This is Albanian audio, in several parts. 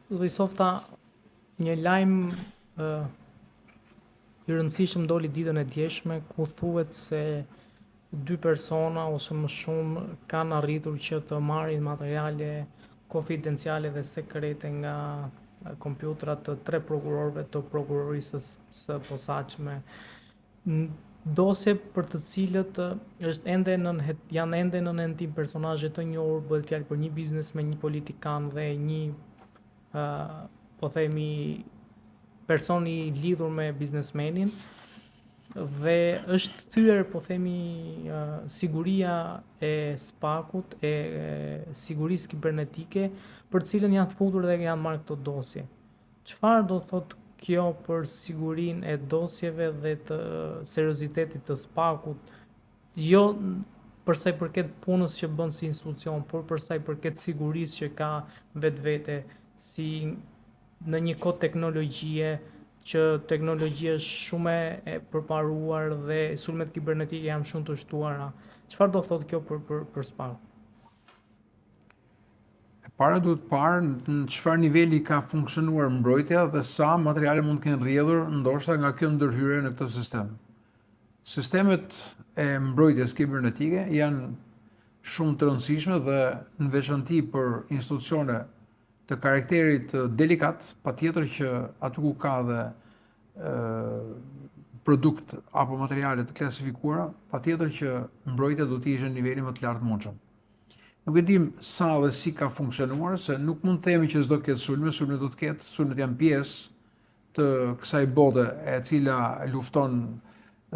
Zoti Softa, një lajm i rëndësishëm doli ditën e djeshme ku thuhet se dy persona ose më shumë kanë arritur që të marrin materiale konfidenciale dhe sekrete nga kompjuterat të tre prokurorëve të prokurorisë së posaçme. Dosje për të cilët është ende nën janë ende nën hetim personazhe të njohur, bëhet fjalë për një biznesmen, një politikan dhe një uh, po themi person i lidhur me biznesmenin dhe është thyer po themi uh, siguria e SPAK-ut, e, e sigurisë kibernetike për të cilën janë futur dhe janë marrë këto dosje. Çfarë do të thotë kjo për sigurinë e dosjeve dhe të seriozitetit të SPAK-ut, jo për sa i përket punës që bën si institucion, por për sa i përket sigurisë që ka vetvete si në një kohë teknologjie që teknologjia është shumë e përparuar dhe sulmet kibernetike janë shumë të shtuara. Çfarë do thotë kjo për për për SPAK-un? E para duhet parë në çfarë niveli ka funksionuar mbrojtja dhe sa materiale mund të kenë rrjedhur ndoshta nga kjo ndërhyrje në këtë sistem. Sistemet e mbrojtjes kibernetike janë shumë të rëndësishme dhe në veçanti për institucione të karakterit delikat, patjetër që aty ku ka dhe produkt apo materiale të klasifikuara, patjetër që mbrojtja duhet të ishte në nivelin më të lartë mundshëm. Nuk e dim sa dhe si ka funksionuar, se nuk mund të themi që s'do ketë sulme, sulme do të ketë, sulmet janë pjesë të kësaj bote e cila lufton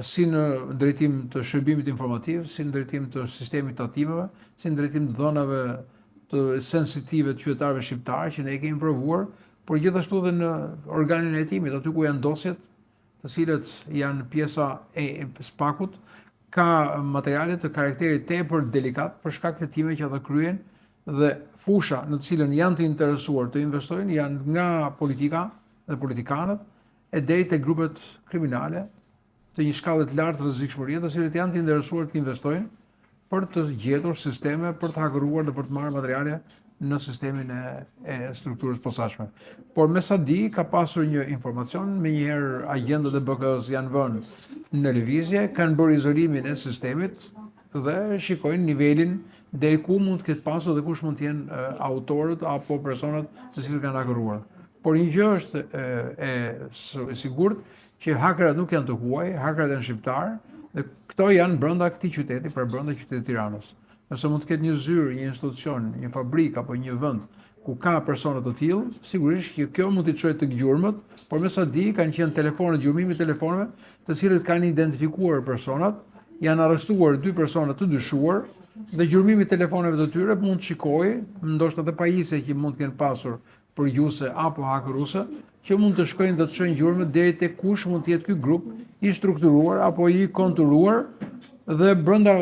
si në drejtim të shërbimit informativ, si në drejtim të sistemit të tatimeve, si në drejtim të dhënave të sensitive të qytetarëve shqiptarë që ne e kemi provuar, por gjithashtu dhe në organin e hetimit, aty ku janë dosjet, të cilët janë pjesa e SPAK-ut, ka materiale të karakterit tepër delikat për shkak të hetimeve që ata kryejnë dhe fusha në të cilën janë të interesuar të investojnë janë nga politika dhe politikanët e deri te grupet kriminale të një shkalle të lartë rrezikshmërie, të cilët janë të interesuar të investojnë për të gjetur sisteme, për të hakëruar dhe për të marrë materiale në sistemin e, e strukturës posaçme. Por me sa di, ka pasur një informacion, menjëherë agjentët e BKH-së janë vënë në lëvizje, kanë bërë izolimin e sistemit dhe shikojnë nivelin deri ku mund të ketë pasur dhe kush mund të jenë autorët apo personat të cilët kanë hakëruar. Por një gjë është e, e, e sigurt që hakerat nuk janë të huaj, hakerat janë shqiptarë dhe këto janë brenda këtij qyteti, pra brenda qytetit të Tiranës. Nëse mund të ketë një zyrë, një institucion, një fabrikë apo një vend ku ka persona të tillë, sigurisht që kjo mund t'i çojë tek gjurmët, por me sa di kanë qenë telefonët, gjurmimi i telefonëve, të cilët kanë identifikuar personat, janë arrestuar dy persona të dyshuar dhe gjurmimi i telefoneve të tyre mund të shikojë, ndoshta edhe pajisje që mund të kenë pasur përgjuese apo hakëruese, që mund të shkojnë dhe të çojnë gjurmët deri te kush mund të jetë ky grup i strukturuar apo i konturuar dhe brenda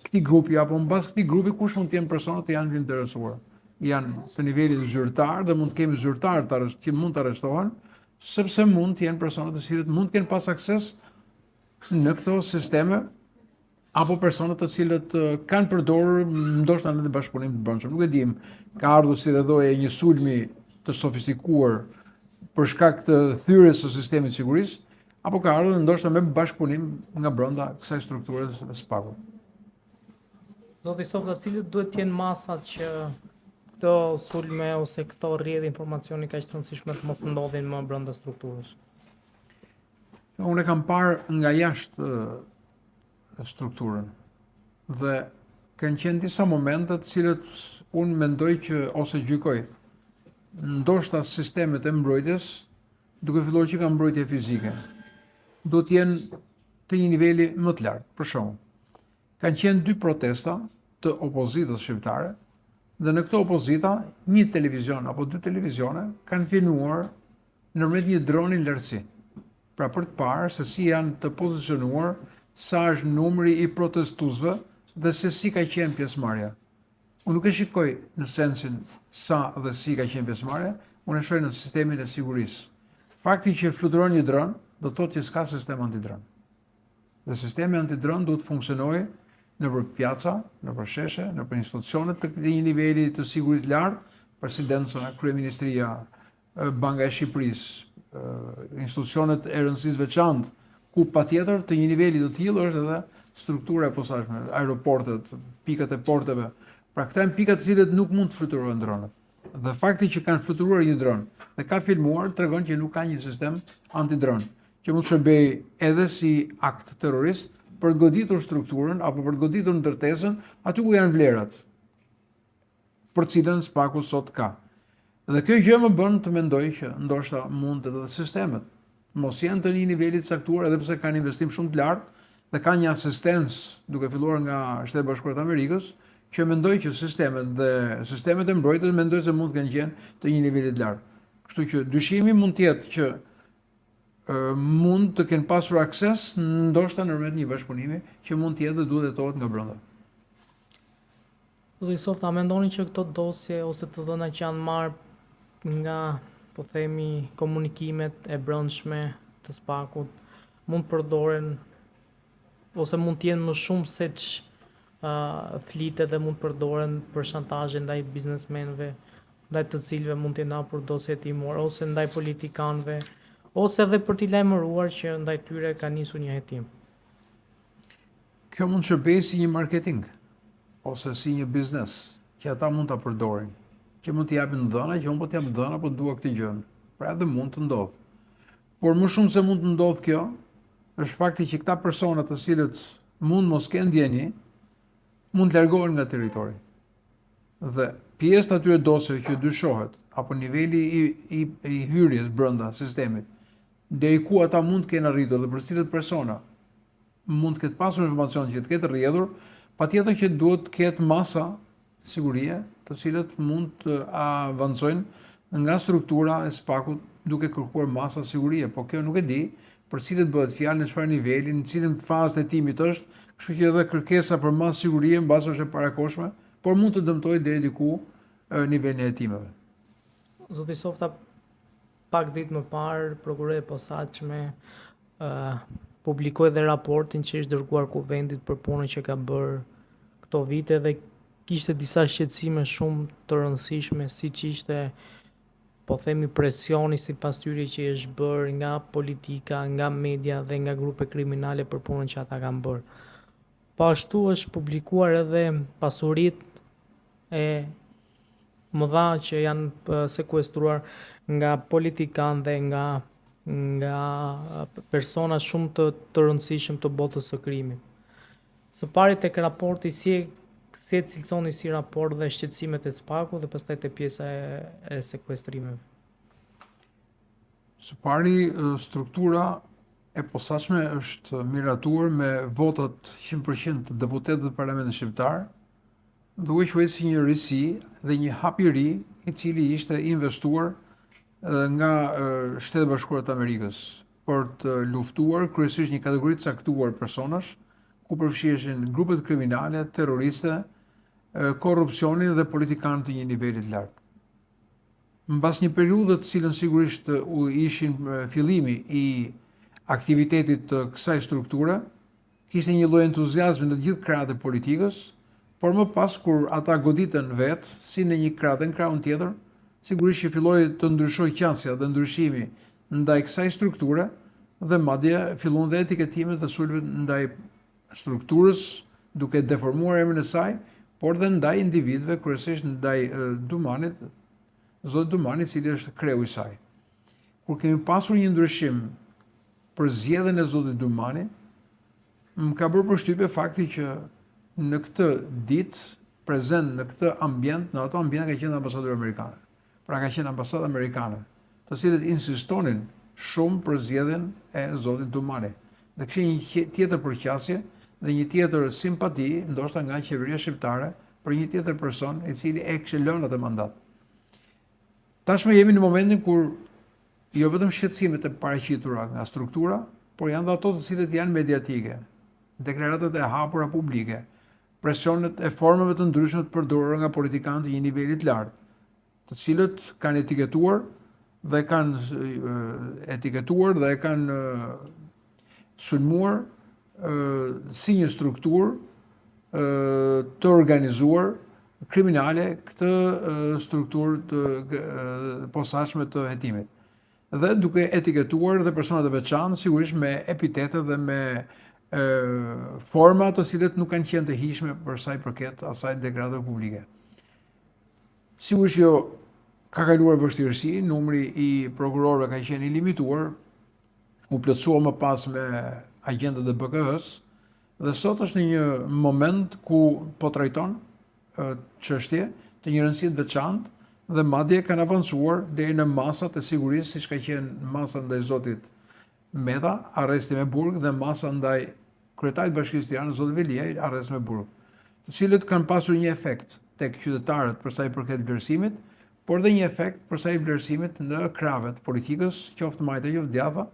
këtij grupi apo mbas këtij grupi kush mund të jenë personat që janë të interesuar. Janë të nivelit zyrtar dhe mund të kemi zyrtarë të arrest, që mund të arrestohen, sepse mund të jenë persona të cilët mund të kenë pas akses në këto sisteme apo persona të cilët kanë përdorur ndoshta në bashkëpunim të brendshëm. Nuk e dim, ka ardhur si rrjedhojë e një sulmi të sofistikuar për shkak të thyerjes së sistemit të sigurisë, apo ka ardhur ndoshta me bashkëpunim nga brenda kësaj strukture të SPAK-ut. Zoti Softa, cilët duhet të jenë masat që këto sulme ose këto rrjedhje informacioni kaq të rëndësishme të mos ndodhin më brenda strukturës? Unë e kam parë nga jashtë strukturën dhe kanë qenë disa momente të cilët unë mendoj që ose gjykoj ndoshta sistemet e mbrojtjes duke filluar që nga mbrojtja fizike duhet të jenë të një niveli më të lartë. Për shembull, kanë qenë dy protesta të opozitës shqiptare dhe në këto opozita një televizion apo dy televizione kanë filmuar nëpërmjet një droni në lartësi. Pra për të parë se si janë të pozicionuar, sa është numri i protestuesve dhe se si ka qenë pjesëmarrja. Unë nuk e shikoj në sensin sa dhe si ka qenë pjesëmarrja, unë e shoh në sistemin e sigurisë. Fakti që fluturon një dron, do të thotë që s'ka sistem antidron. Dhe sistemi antidron duhet të funksionojë nëpër pjaca, nëpër sheshe, nëpër institucione të një niveli të sigurisë lartë, presidenca, kryeministria, Banka e Shqipërisë, institucionet e rëndësisë veçantë, ku patjetër të një niveli të tillë është edhe struktura e posaçme, aeroportet, pikat e porteve. Pra këta janë pika të cilët nuk mund të fluturohen dronët. Dhe fakti që kanë fluturuar një dron dhe ka filmuar tregon që nuk ka një sistem antidron, që mund të shërbejë edhe si akt terrorist për të goditur strukturën apo për të goditur ndërtesën aty ku janë vlerat për të cilën SPAK-u sot ka. Dhe kjo gjë më bën të mendoj që ndoshta mund edhe sistemet mos jenë të një niveli të caktuar edhe pse kanë investim shumë të lartë dhe ka një asistencë duke filluar nga Shtetet e Bashkuara të Amerikës, që mendoj që sistemet dhe sistemet e mbrojtjes mendoj se mund të kenë qenë të një niveli të lartë. Kështu që dyshimi mund të jetë që mund të kenë pasur akses ndoshta nëpërmjet një bashkëpunimi që mund të jetë dhe duhet të hetohet nga brenda. Zoti Softa, a mendoni që këto dosje ose të dhëna që janë marrë nga, po themi, komunikimet e brendshme të SPAK-ut mund të përdoren ose mund të jenë më shumë se ç uh, flitet dhe mund të përdoren për shantazhe ndaj biznesmenëve, ndaj të cilëve mund të jenë hapur dosje hetimore ose ndaj politikanëve, ose edhe për t'i lajmëruar që ndaj tyre ka nisur një hetim. Kjo mund të shërbejë si një marketing ose si një biznes që ata mund ta përdorin, që mund të japin dhëna, që unë po të jap dhëna, po dua këtë gjë. Pra edhe mund të ndodhë. Por më shumë se mund të ndodhë kjo, është fakti që këta persona të cilët mund mos kenë dijeni, mund të largohen nga territori. Dhe pjesë të atyre dosjeve që dyshohet, apo niveli i, i, i hyrjes brenda sistemit, deri ku ata mund të kenë arritur dhe për cilët persona mund të ketë pasur informacion që të ketë rrjedhur, patjetër që duhet të ketë masa sigurie, të cilët mund të avancojnë nga struktura e SPAK-ut duke kërkuar masa sigurie, po kjo nuk e di për cilët bëhet fjalë, në çfarë niveli, në cilën fazë të hetimit është, kështu që edhe kërkesa për masë sigurie mbase është e parakohshme, por mund të dëmtojë deri diku nivelin e hetimeve. Zoti Softa, Pak ditë më parë, Prokuroria e Posaçme publikoi dhe raportin që është dërguar Kuvendit për punën që ka bërë këto vite dhe kishte disa shqetësime shumë të rëndësishme, siç ishte po themi presioni sipas tyre që është bërë nga politika, nga media dhe nga grupe kriminale për punën që ata kanë bërë. Po ashtu është publikuar edhe pasuritë e mëdha që janë sekuestruar nga politikanë dhe nga nga persona shumë të të rëndësishëm të botës së krimit. Së pari tek raporti si e si e cilësoni si raport dhe shqetësimet e SPAK-ut dhe pastaj te pjesa e, e sekuestrimeve. Së pari struktura e posaçme është miratuar me votat 100% të deputetëve të Parlamentit shqiptar, duke quajtur si një risi dhe një hap i ri i cili ishte investuar nga Shtetet e Bashkuara të Amerikës për të luftuar kryesisht një kategori të caktuar personash, ku përfshiheshin grupet kriminale, terroriste, korrupsionin dhe politikanë të një niveli të lartë. Mbas një periudhe të cilën sigurisht u ishin fillimi i aktivitetit të kësaj strukture, Kishte një lloj entuziazmi në të gjithë krahët e politikës, por më pas kur ata goditën vetë, si në një krah dhe në krahun tjetër, sigurisht që filloi të ndryshojë qasja dhe ndryshimi ndaj kësaj strukture dhe madje filluan dhe etiketimet dhe sulmet ndaj strukturës duke deformuar emrin e saj, por dhe ndaj individëve, kryesisht ndaj Dumanit, zotit Dumani, i cili është kreu i saj. Kur kemi pasur një ndryshim për zgjedhjen e zotit Dumani, më ka bërë përshtypje fakti që në këtë ditë, prezent në këtë ambient, në ato ambient ka qenë ambasadori amerikane. Pra ka qenë ambasada amerikane, të cilët insistonin shumë për zgjedhjen e zotit Dumani. Dhe kishte një tjetër përqasje dhe një tjetër simpati, ndoshta nga qeveria shqiptare, për një tjetër person i cili e kishte lënë atë mandat. Tashmë jemi në momentin kur jo vetëm shqetësimet e paraqitura nga struktura, por janë dhe ato të cilët janë mediatike, deklaratat e hapura publike, presionet e formave të ndryshme të përdorura nga politikanë të një niveli të lartë, të cilët kanë etiketuar dhe kanë etiketuar dhe kanë sulmuar si një strukturë të organizuar kriminale këtë strukturë të posaçme të hetimit. Dhe duke etiketuar dhe personat e veçantë, sigurisht me epitete dhe me forma të cilët nuk kanë qenë të hijshme për sa i përket asaj deklarate publike. Sigurisht jo ka kaluar vështirësi, numri i prokurorëve ka qenë i limituar, u plotësua më pas me agjentët e BKH-së dhe sot është në një moment ku po trajton çështje të një rëndësie të veçantë dhe madje kanë avancuar deri në masat e sigurisë, siç ka qenë masa ndaj zotit Meta, arresti me burg dhe masa ndaj kryetarit të Bashkisë së Tiranës, zotit Veliaj, arrest me burg, të cilët kanë pasur një efekt tek qytetarët për sa i përket vlerësimit, por dhe një efekt për sa i vlerësimit në krahëve të politikës, qoftë majta, qoftë djathta,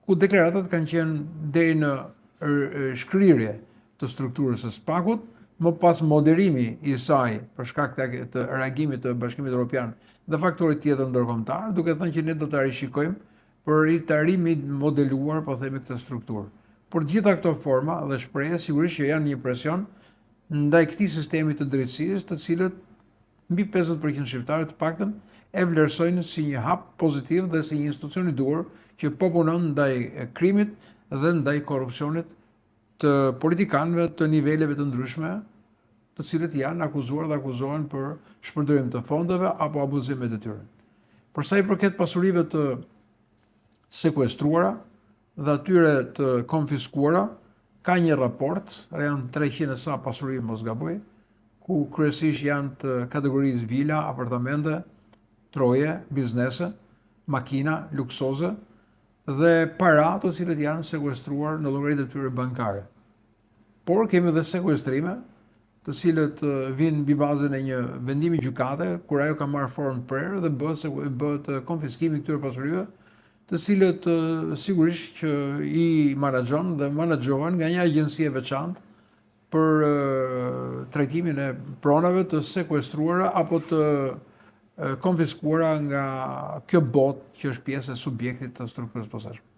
ku deklaratat kanë qenë deri në shkrirje të strukturës së SPAK-ut, më pas moderimi i saj për shkak të, të reagimit të Bashkimit Evropian dhe faktorit tjetër ndërkombëtar, duke thënë që ne do ta rishikojmë për ta rimodeluar, po themi këtë strukturë. Por të gjitha këto forma dhe shprehje sigurisht që janë një presion ndaj këtij sistemi të drejtësisë, të cilët mbi 50% shqiptarët të paktën e vlerësojnë si një hap pozitiv dhe si një institucion i duhur që po punon ndaj krimit dhe ndaj korrupsionit të politikanëve të niveleve të ndryshme, të cilët janë akuzuar dhe akuzohen për shpërdorim të fondeve apo abuzim me detyrën. Për sa i përket pasurive të sekuestruara dhe atyre të konfiskuara, ka një raport, janë 300 e sa pasuri mos gaboj, ku kryesisht janë të kategorisë vila, apartamente, troje, biznese, makina luksoze dhe para të cilët janë sekuestruar në llogaritë e tyre bankare. Por kemi dhe sekuestrime të cilët vijnë mbi bazën e një vendimi gjykate, kur ajo ka marrë formë të prerë dhe bëhet bëhet konfiskimi i këtyre pasurive, të cilët sigurisht që i menaxhon dhe menaxhohen nga një agjenci e veçantë për trajtimin e pronave të sekuestruara apo të konfiskuara nga kjo botë që është pjesë e subjektit të strukturës posaçme.